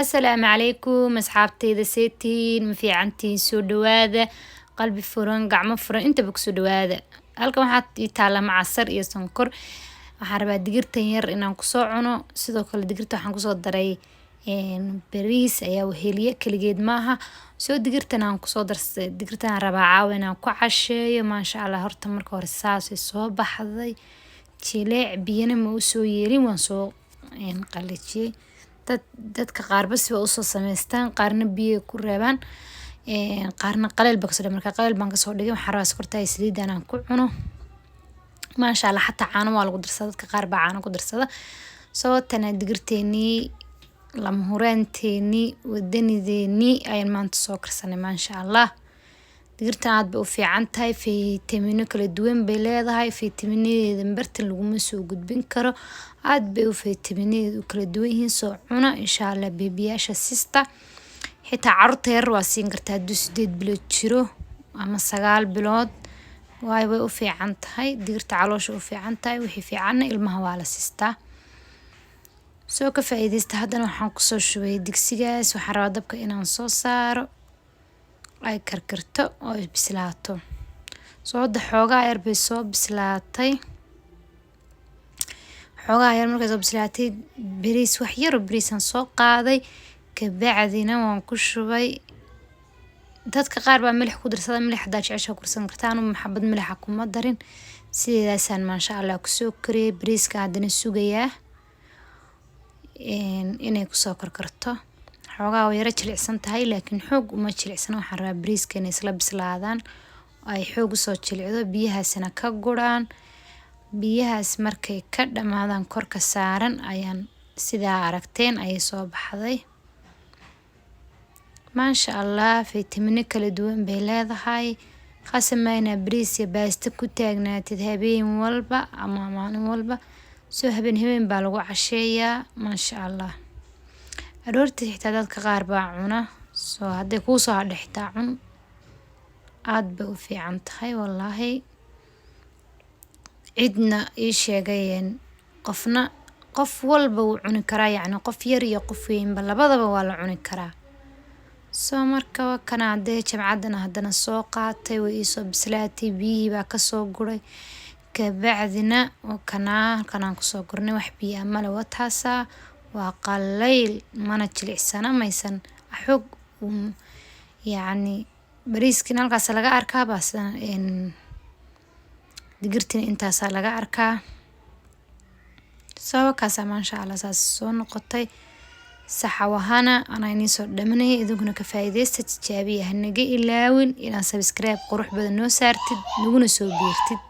Asalaamu calaykum asxaabteyda, seetiin? Ma fiicantiin? Soo dhawaada, qalbi furan, gacmo furan, intaba kusoo dhawaada. Halkan waxaa ii taala macasar iyo sonkor. Waxaan rabaa digirtan yar inaan kusoo cuno. Sidoo kale digirta waxaan kusoo daray bariis ayaa weheliye, kaligeed maaha. Soo digirtan aan kusoo darsay, digirtan aan rabaa caawa inaan ku casheeyo. Maasha Allah, horta marka hore saasay soo baxday, jileec, biyana ma usoo yeelin, waan soo qalajiyey. Dadka qaarba si waa usoo sameystaan, qaarna biyo ku reebaan, qaarna qaleel ba kasoo dhigay. Marka qaleel baan kasoo dhigay. Waxaan rabaa sokorta iyo saliidan aan ku cuno. Maasha Allah, xataa caano waa lagu darsada, dadka qaar baa caano ku darsada. Soo tana digirteenii, lama huraanteenii, wadanideenii ayaan maanta soo karsanay. Maasha Allah, digirtan aad bay u fiican tahay, fitamiino kala duwan bay leedahay. Fitamiinadeeda bartan laguma soo gudbin karo, aad bay u fitamiinadeeda u kala duwan yihiin. Soo cuna insha Allah, beebiyaasha sista, xitaa carruurta yar waa siin kartaa hadduu 8 bilood jiro ama 9 bilood, waayo way u fiican tahay digirta, caloosha u fiican tahay. Wixii fiicanna ilmaha waa la siistaa. Soo ka faa'iidaysta. Haddana waxaan kusoo shubay digsigaas. Waxaan rabaa dabka inaan soo saaro, ay karkarto oo ay bislaato. Soo hadda xoogaa yar bay soo bislaatay. Xoogaa yar markay soo bislaatay, bariis, wax yar oo bariisaan soo qaaday, kabacdina waan ku shubay. Dadka qaar baa milix ku darsada. Milix haddaa jecesha kursan kartaa, anu maxabad milixa kuma darin, sideedaasaan maasha Allah kusoo kariyay. Bariiska haddana sugayaa inay kusoo karkarto. Xoogaa way yara jilicsan tahay, laakiin xoog uma jilicsana. Waxaan rabaa bariiska inay isla bislaadaan, ay xoog usoo jilicdo, biyahaasina ka guraan. Biyahaas markay ka dhamaadaan korka saaran ayaan, sidaa aragteen ayay soo baxday. Maasha Allah, fitamiino kala duwan bay leedahay. Qasama inaad bariis iyo baasto ku taagnaatid habeen walba ama maalin walba. Soo habeen habeen baa lagu casheeyaa. Maasha Allah, aroortii xitaa dadka qaar baa cuna. Soo hadday kuu soo hadho xitaa cun, aad bay u fiican tahay wallaahi. Cidna ii sheegayeen, qofna, qof walba wuu cuni karaa, yacni qof yar iyo qof weynba labadaba waa la cuni karaa. Soo marka waa kana hadee jamcaddana haddana soo qaatay, way iisoo bislaatay, biyihii baa kasoo guray. Kabacdina waa kanaa, halkan aan kusoo gurnay, wax biyo ah male, wataasaa waa qallayl, mana jilicsana, maysan xoog. Yacni bariiskina halkaas laga arkaa, baasna digirtina intaasaa laga arkaa. Soo kaasa maasha Allah saas soo noqotay. Saxawahana anaa inii soo dhamanaya, idinkuna ka faa'iidaysta, tijaabiya. Hanaga ilaawin inaad subscribe qurux badan noo saartid, naguna soo biirtid.